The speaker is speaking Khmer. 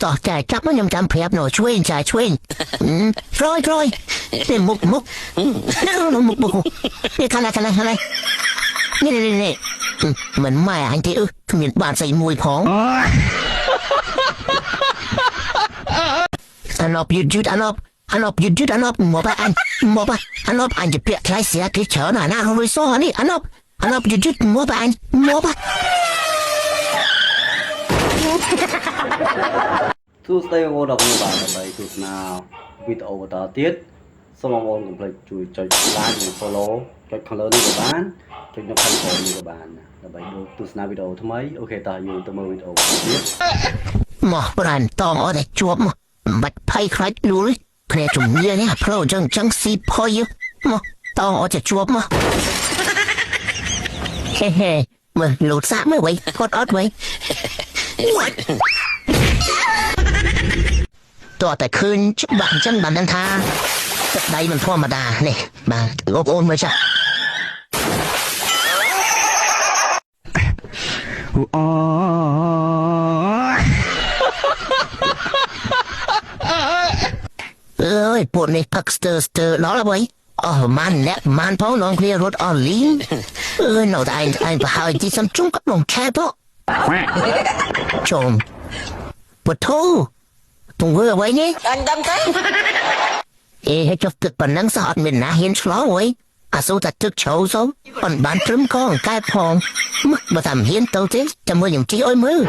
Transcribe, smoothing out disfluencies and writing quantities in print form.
តោះចែចាប់មកខ្ញុំចាំប្រាប់នោះឆ្វេងចែឆ្វេងក្រោយក្រោយនេះមុខមុខនេះមុខមុខនេះខាងណាខាងណាខាងណានេះនេះនេះមិនម៉ែអញទេអឺគ្មានបានស្អីមួយផងអាណប់យឺតយឺតអាណប់អាណប់យឺតយឺតអាណប់មកបាអញមកបាអាណប់អញจะពាក់ថ្លៃស្រាគេច្រើនអាណារួយសោះនេះអាណប់អាណប់យឺតយឺតមកបាអញមកបា សួស្តីបងប្អូនដល់គ្នាបាទដើម្បីទស្សនាវីដេអូបន្តទៀតសូមបងប្អូនកុំភ្លេចជួយចុច like និង follow ចុចខាងលើនេះក៏បានចុចនៅខាងក្រោមនេះក៏បានដើម្បីទស្សនាវីដេអូថ្មីOK តោះយើងទៅមើលវីដេអូបន្តទៀត មកប្រានតងអត់តែជាប់មកមិនបាច់ភ័យខ្លាចលួលគ្នាជំនាញនេះផ្លូវចឹងចឹងស៊ីផុយមកតងអត់តែជាប់មកហេហេមើលលូតសាក់មើលវិញគាត់អត់វិញ What? តោះតែឃើញច្បាស់អញ្ចឹងបានដឹងថាទឹកដៃមិនធម្មតានេះបាទបងប្អូនមើលចា អូ អើយពួកនេះផឹកស្ទើស្ទើដល់ហើយអស់ប្រហែលអ្នកប្រហែលផងនងគ្នារត់អស់លីងអើយនៅតែឯងឯងប្រហើយទីសំជុំក៏នងខែផងជុំពធូទងវើអ្វីនេះ អញដឹងទេ អេហេចុះទឹកប៉ុណ្ណឹងសោះអត់មានណាហ៊ានឆ្លងអុយអាសូរតែទឹកជ្រៅសូមប៉ុនបានត្រឹមកអង្កែផងមកបើតាមហ៊ានទៅទេចាំមើលខ្ញុំជីអុយមើល